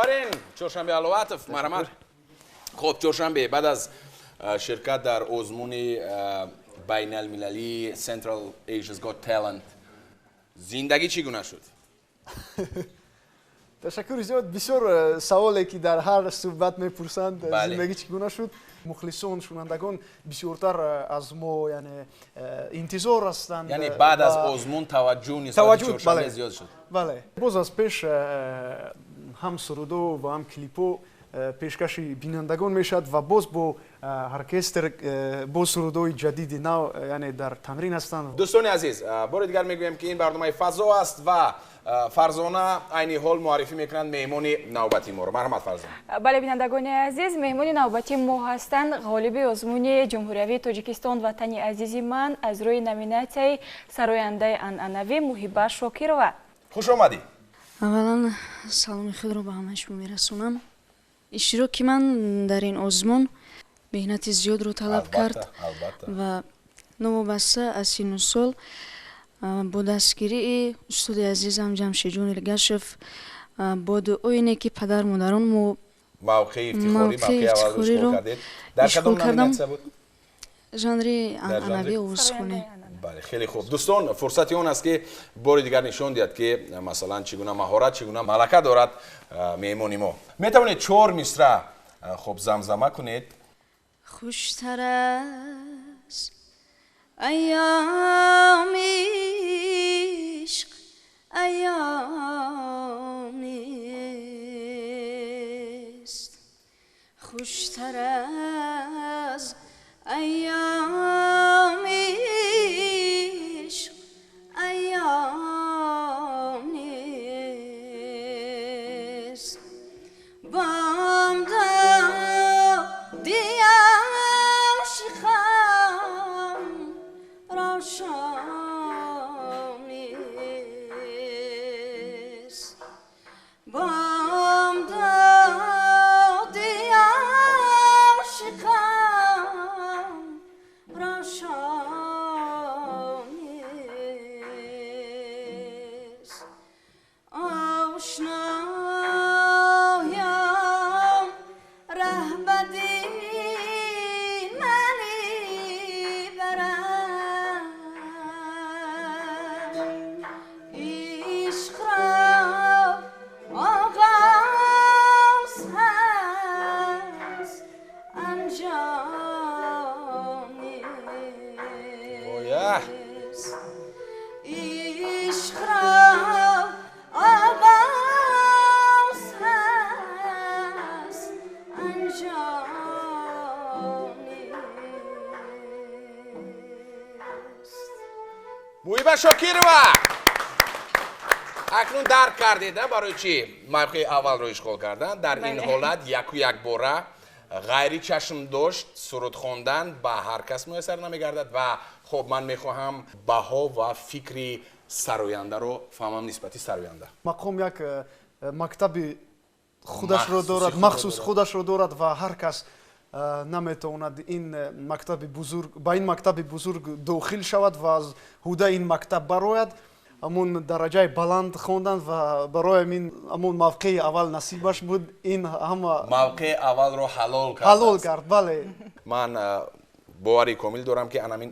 Офарин, Чоршанбе Аловатов, марҳамат. Хуб, Чоршанбе, баъд аз ширкат дар озмуни байналмилалии Central Asia's Got Talent зиндагӣ чӣ гуна шуд? Ташаккури зиёд. Бисёр саволе ки дар ҳар суҳбат мепурсанд, зиндагӣ чӣ гуна шуд. Мухлисон, шунавандагон бисёртар аз мо, яъне, интизор ҳастанд. Яъне баъд аз озмун таваҷҷӯҳ нисбати Чоршанбе зиёд шуд. Бале, боз аз пеш ҳам сурудо ва ҳам клипо пешкаши бинандагон мешавад ва боз бо оркестр, бо сурудҳои ҷадиди нав, яъне, дар тамрин ҳастанд. Дӯстони азиз, бори дигар мегӯем, ки ин барномаи фазо аст ва Фарзона айни ҳол муаррифӣ мекунанд меҳмони навбати моро. Марҳамат, Фарзона. Бале, бинандагони азиз, меҳмони навбати мо ҳастанд ғолиби озмуни ҷумҳуриявии Тоҷикистон «Ватани азизи ман» аз рӯи номинатсияи сарояндаи анъанавӣ Муҳиба Шокирова. Хуш омадӣ. Аввалан саломи худро ба ҳамаи шумо мерасонам. Иштироки ман дар ин озмун меҳнати зиёдро талаб кард ва новобаста аз синну сол бо дастгирии устоди азизам Ҷамшидҷон Иргашев, бо дуои неки падар модарон мо мавқеи ифтихориро ишғол кардам. Жанри анъанавии овозхонӣ. Бале, хеле хуб. Дӯстон, фурсати он аст, ки бори дигар нишон диҳад, ки масалан чӣ гуна маҳорат, чӣ гуна малака дорад меҳмони мо. Метавонед чор мисра, хуб, замзама кунед. Хуштар аст айёми ишқ айём нест, хуштар аз айёми ишқ айём нест. Бомдоди ошиқам ро шом нест, бомдоди ошиқам ро шом нест. Ошноям раҳ ба дил мани барад, ишқро оғоз ҳаст, анҷом нест. Ишқро оғоз ҳаст, анҷом нест. Муҳиба Шокирова, акнун дарк кардед, барои чӣ мавқеи аввалро ишғол кардан. Дар ин ҳолат яку якбора ғайричашмдошт суруд хондан ба ҳар кас муяссар намегардад. Ва хуб, ман мехоҳам баҳо ва фикри сарояндаро фаҳмам нисбати сароянда. Мақом як мактаби худашро дорад, махсус худашро дорад ва ҳар кас наметавонад ин мактаби бузург, ба ин мактаби бузург дохил шавад ва аз ҳудаи ин мактаб барояд. Ҳамон дараҷаи баланд хондан ва барои ин ҳамон мавқеи аввал насибаш буд. Ин ҳама мавқеи аввалро ҳалол кард. Ҳалол кард, бале. Ман бовари комил дорам, ки анамин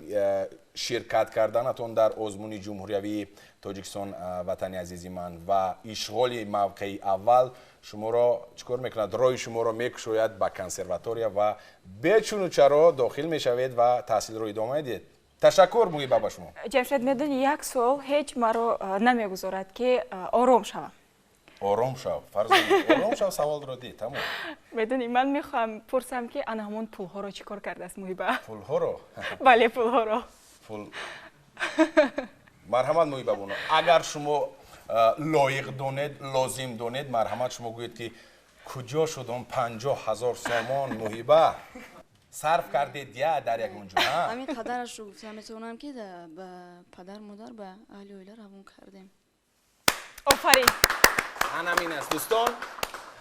ширкат карданатон дар озмуни ҷумҳуриявии Тоҷикистон «Ватани азизи ман» ва ишғоли мавқеи аввал шуморо чӣ кор мекунад? Роҳи шуморо мекушояд ба консерватория ва бечуну чаро дохил мешавед ва таҳсилро идома медиҳед. Ташаккур, Муҳиба, ба шумо. Ҷамшед, медони, як суол ҳеҷ маро намегузорад, ки ором шавам. Ором шав, Фарзона, ором шав, саволро ди, тамом. Медони, ман мехоҳам пурсам, ки ана ҳамон пулҳоро чӣ кор кардааст Муҳиба? Пулҳоро? Бале, пулҳоро. Пул. Марҳамат, Муҳиба бону, агар шумо лоиқ донед, лозим донед, марҳамат, шумо гӯед, ки куҷо шуд он 50 000 сомон, Муҳиба? Сарф кардед я дар ягон ҷо? Ҳамин қадарашро гуфта метавонам, ки ба падар, модар, ба аҳли оила равон кардем. Офарин. Анамин аст, дӯстон,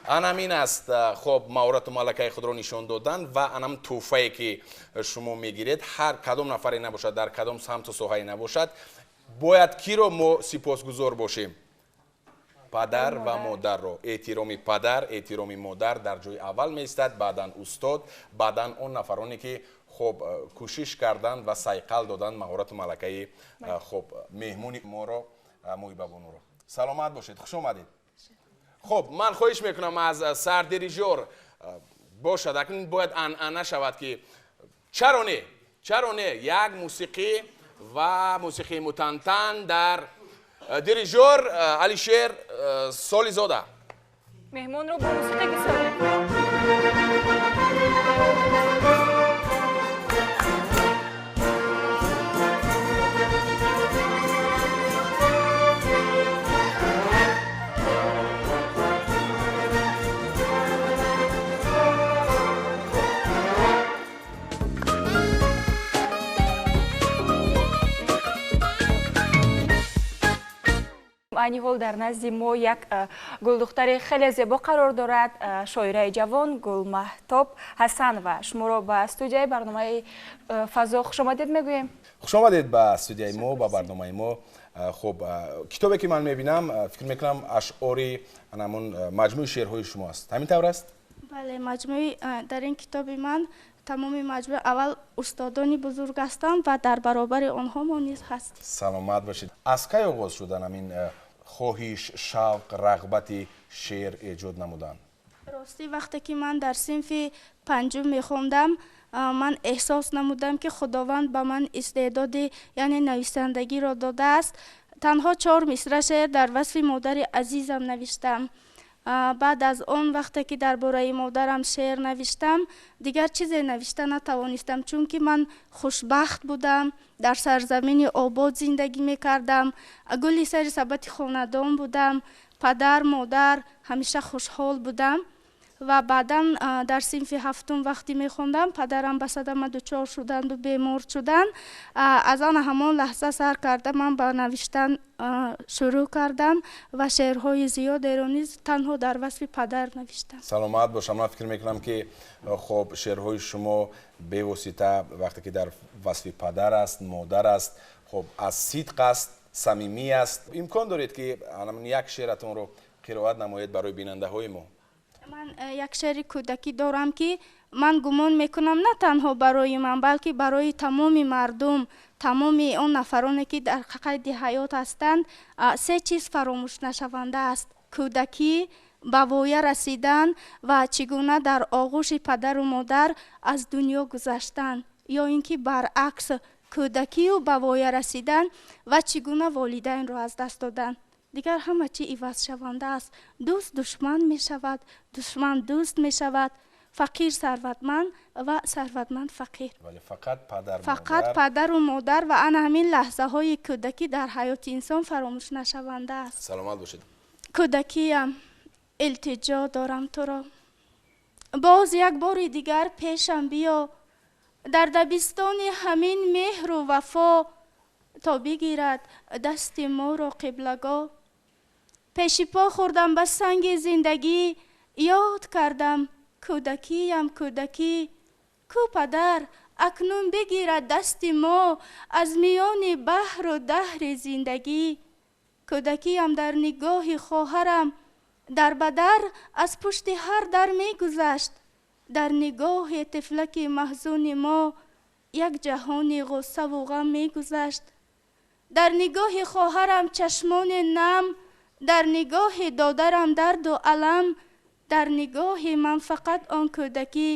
анамин аст. Хоб, маҳорату малакаи худро нишон додан ва анам тӯҳфае, ки шумо мегиред, ҳар кадом нафаре набошад, дар кадом самту соҳае набошад, бояд киро мо сипосгузор бошем? Падар ва модарро, эҳтироми падар, эҳтироми модар дар ҷои аввал меистад, баъдан устод, баъдан он нафароне ки хуб кӯшиш карданд ва сайқал доданд маҳорату малакаи хуб меҳмони моро, Муҳибабонуро. Саломат бошед, хуш омадед. Хуб, ман хоҳиш мекунам аз сардирижёр бошад, акнун бояд анъана шавад ки чаро не, чаро не як мусиқӣ ва мусиқии мутантан дар дирижёр Алишер Солизода. Меҳмонро бо мусиқӣ гусел мекунем. Айни ҳол дар назди мо як гулдухтари хеле зебо қарор дорад, шоираи ҷавон Гулмаҳтоб Ҳасанова. Шуморо ба студияи барномаи Фазо хушомадед мегӯем. Хушомадед ба студияи мо, ба барномаи мо. Хуб, китобе ки ман мебинам, фикр мекунам ашъори ҳамон маҷмӯи шеърҳои шумо аст. Ҳамин тавр аст? Бале, маҷмӯи дар ин китоби ман тамоми маҷмӯи аввал устодони бузург ҳастанд ва дар баробари онҳо мо низ ҳастем. Саломат бошед. Аз кай оғоз шудан ҳамин хоҳиш, шавқ, рағбати шеър эҷод намудан? Ростӣ, вақте ки ман дар синфи панҷум мехондам, ман эҳсос намудам, ки Худованд ба ман истеъдоди, яъне нависандагиро додааст. Танҳо 4 мисра шеър дар васфи модари азизам навиштам. Баъд аз он вақте ки дар бораи модарам шеър навиштам, дигар чизе навишта натавонистам, чунки ман хушбахт будам, дар сарзамини обод зиндагӣ мекардам, гули сари сабати хонадон будам, падар, модар ҳамеша хушҳол будам. Ва баъдан дар синфи ҳафтум вақте мехондам, падарам ба садама дучор шуданду бемор шуданд. Аз он ҳамон лаҳза сар карда ман ба навиштан шурӯъ кардам ва шеърҳои зиёдеро низ танҳо дар васфи падар навиштам. Саломат бошам. Ман фикр мекунам ки хуб шеърҳои шумо бевосита вақте ки дар васфи падар аст, модар аст, хуб аз сидқ аст, самимӣ аст. Имкон доред ки як шеъратонро қироат намоед барои бинандаҳои мо? Ман як шеъри кӯдакӣ дорам, ки ман гумон мекунам на танҳо барои ман, балки барои тамоми мардум, тамоми он нафароне ки дар қайди ҳаёт ҳастанд, се чиз фаромӯшнашаванда аст: кӯдакӣ, ба воя расидан ва чӣ гуна дар оғӯши падару модар аз дунё гузаштан, ё ин ки баръакс кӯдакию ба воя расидан ва чӣ гуна волидайнро аз даст додан. Дигар ҳама чи ивазшаванда аст. Дӯст душман мешавад, душман дӯст мешавад, фақир сарватманд ва сарватманд фақир. Вале фақат падар, фақат падару модар ва ана ҳамин лаҳзаҳои кӯдакӣ дар ҳаёти инсон фаромӯшнашаванда аст. Саломат бошед. Кӯдакиям, илтиҷо дорам туро, боз як бори дигар пешам биё, дар дабистони ҳамин меҳру вафо, то бигирад дасти моро қиблагоҳ. Пеши по хӯрдам ба санги зиндагӣ, ёд кардам кӯдакиям кӯдакӣ. Ку падар акнун бигирад дасти мо аз миёни баҳру даҳри зиндагӣ. Кӯдакиям дар нигоҳи хоҳарам, дар ба дар аз пушти ҳар дар мегузашт. Дар нигоҳи тифлаки маҳзуни мо як ҷаҳони ғуссаву ғам мегузашт. Дар нигоҳи хоҳарам чашмони нам, дар нигоҳи додарам дарду алам, дар нигоҳи ман фақат он кӯдакӣ.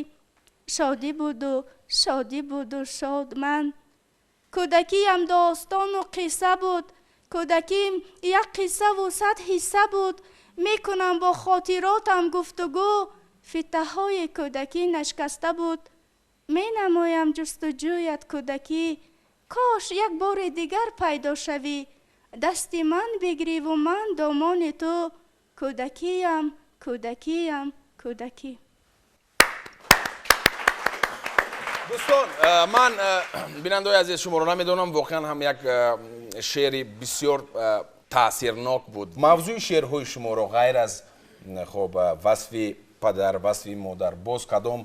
Шодӣ буду шодӣ буду шод ман. Кӯдакиям достону қисса буд, кӯдаким як қиссаву 100 ҳисса буд. Мекунам бо хотиротам гуфтугӯ, фитаҳои кӯдакӣ нашкаста буд. Менамоям ҷустуҷӯят кӯдакӣ, кош як бори дигар пайдо шавӣ. Дасти ман бигриву ман домони ту. Кӯдакиям, кӯдакиям, кӯдакӣ. Дӯстон, ман бинандаҳои азиз шуморо намедонам, воқеан ҳам як шеъри бисёр таъсирнок буд. Мавзӯи шеърҳои шуморо ғайр аз хуб васфи падар, васфи модар, боз кадом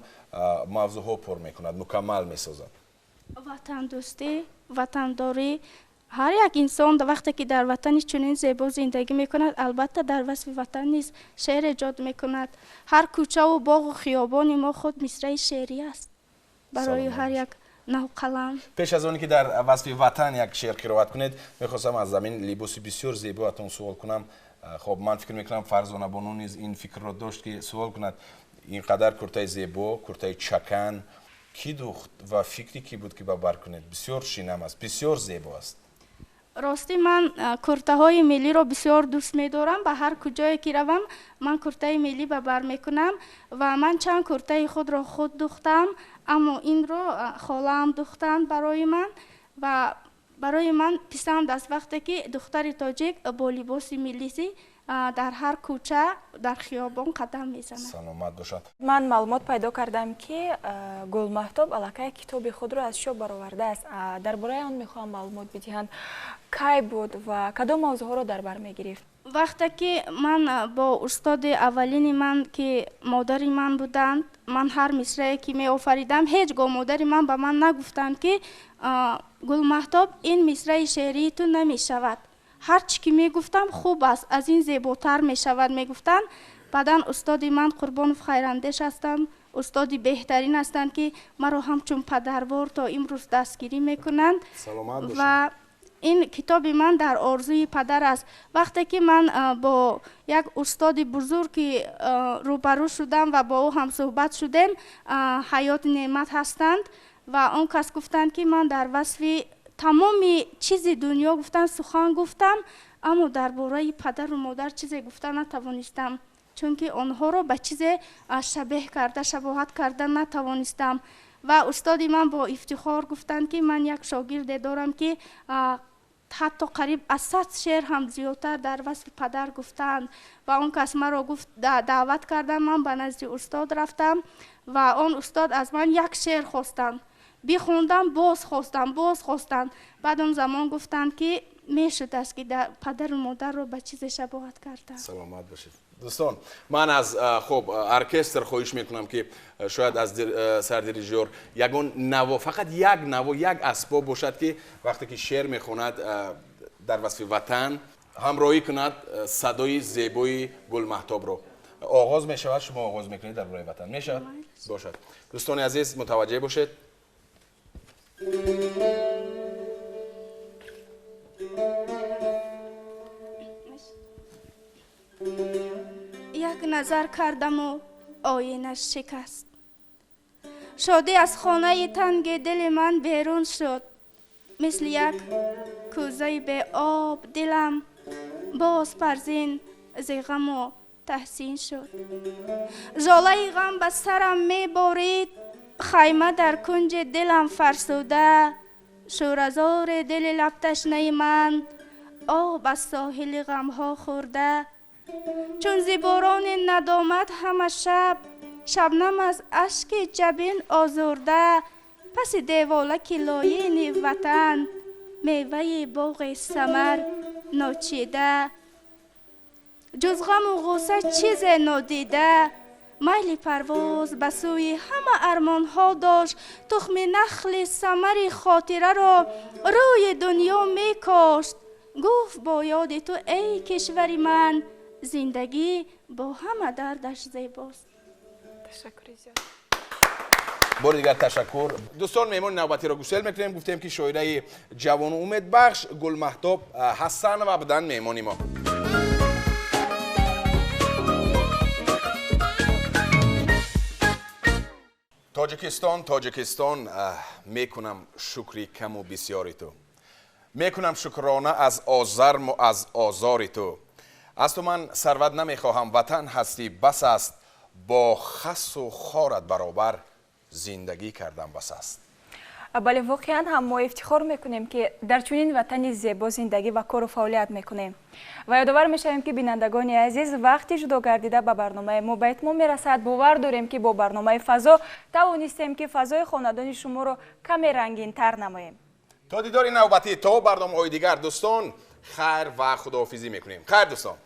мавзӯъҳо пур мекунад, мукаммал месозад? Ватандӯстӣ, ватандорӣ, Ҳар як инсон вақте ки дар ватани чунин зебо зиндагӣ мекунад, албатта дар васфи ватан низ шеър эҷод мекунад. Ҳар кӯчаву боғу хиёбони мо худ мисраи шеърӣ аст барои ҳар як навқалам. Пеш аз оне ки дар васфи ватан як шеър қироат кунед, мехостам аз замин либоси бисёр зебоатон суол кунам. Хоб, ман фикр мекунам Фарзона бону низ ин фикрро дошт ки суол кунад: ин қадар куртаи зебо, куртаи чакан кӣ духт ва фикри кӣ буд ки ба бар кунед? Бисёр шинам аст, бисёр зебо аст. Ростӣ, ман куртаҳои миллиро бисёр дӯст медорам. Ба ҳар куҷое ки равам, ман куртаи миллӣ ба бар мекунам ва ман чанд куртаи худро худ духтам, аммо инро холаам духтанд барои ман ва барои ман писанд аст вақте ки духтари тоҷик бо либоси миллисӣ дар ҳар кӯча, дар хиёбон қадам мезанад. Саломат бошад. Ман маълумот пайдо кардам, ки Гулмаҳтоб аллакай китоби худро аз чоп баровардааст. Дар бораи он мехоҳам маълумот бидиҳанд. Кай буд ва кадом мавзӯъҳоро дар бар мегирифт? Вақте ки ман бо устоди аввалини ман, ки модари ман буданд, ман ҳар мисрае ки меофаридам, ҳеҷ гоҳ модари ман ба ман нагуфтанд, ки Гулмаҳтоб, ин мисраи шеърии ту намешавад. Ҳар чӣ ки мегуфтам, хуб аст, аз ин зеботар мешавад, мегуфтанд. Баъдан устоди ман Қурбонов Хайрандеш ҳастанд, устоди беҳтарин ҳастанд, ки маро ҳамчун падарвор то имрӯз дастгирӣ мекунанд. Ва ин китоби ман дар орзуи падар аст. Вақте ки ман бо як устоди бузург рӯбарӯ шудам ва бо ӯ ҳамсӯҳбат шудем, Ҳаёт Неъмат ҳастанд, ва он кас гуфтанд, ки ман дар васфи тамоми чизи дунё гуфтан сухан гуфтам, аммо дар бораи падару модар чизе гуфта натавонистам, чунки онҳоро ба чизе шабеҳ карда, шабоҳат карда натавонистам. Ва устоди ман бо ифтихор гуфтанд, ки ман як шогирде дорам, ки ҳатто қариб аз 100 шеър ҳам зиёдтар дар васфи падар гуфтаанд. Ва он кас маро гуфт, даъват кардам, ман ба назди устод рафтам ва он устод аз ман як шеър хостанд. Бихондам, боз хостам, боз хостанд. Баъд он замон гуфтанд, ки мешудааст, ки падару модарро ба чизе шабоҳат кардам. Саломат бошед. Дӯстон, ман аз хуб оркестр хоҳиш мекунам, ки шояд аз сардирижёр ягон наво, фақат як наво, як асбоб бошад, ки вақте ки шеър мехонад дар васфи ватан, ҳамроҳӣ кунад садои зебои Гулмаҳтобро. Оғоз мешавад, шумо оғоз мекунед дар бораи ватан. Мешавад? Бошад. Дӯстони азиз, мутаваҷҷеҳ бошед. Як назар кардаму оинаш шикаст. Шодӣ аз хонаи танги дили ман берун шуд. Мисли як кӯзаи беоб дилам боз парзин зи ғаму таҳсин шуд. Жолаи ғам ба сарам меборид, хайма дар кунҷи дилам фарсуда. Шӯразори дили лабташнаи ман об аз соҳили ғамҳо хӯрда. Чун зи борони надомат ҳама шаб, шабнам аз ашки ҷабин озурда. Паси деволаки лоини ватан меваи боғи самар ночида. Ҷуз ғаму ғусса чизе нодида. Майли парвоз ба сӯи ҳама армонҳо дошт. Тухми нахли самари хотираро рӯи дунё мекошт. Гуфт: бо ёди ту, эй кишвари ман, зиндагӣ бо ҳама дардаш зебост. Ташаккури зиёд. Бори дигар ташаккур. Дӯстон, меҳмони навбатиро гусел мекунем. Гуфтем, ки шоираи ҷавону умедбахш Гулмаҳтоб Ҳасанова буданд меҳмони мо. Тоҷикистон, Тоҷикистон, мекунам шукри каму бисёри ту, мекунам шукрона аз озарму аз озори ту. Аз ту ман сарват намехоҳам, ватан ҳастӣ бас аст. Бо хасу хорат баробар зиндагӣ кардан бас аст. Бале, воқеан ҳам мо ифтихор мекунем, ки дар чунин ватани зебо зиндагӣ ва кору фаъолият мекунем. Ва ёдовар мешавем, ки бинандагони азиз, вақти ҷудо гардида ба барномаи мо ба итмом мерасад. Бовар дорем, ки бо барномаи фазо тавонистем, ки фазои хонадони шуморо каме рангинтар намоем. То дидори навбатӣ, то барномаҳои дигар, дӯстон, хайр ва худоҳофизӣ мекунем. Хайр, дӯстон.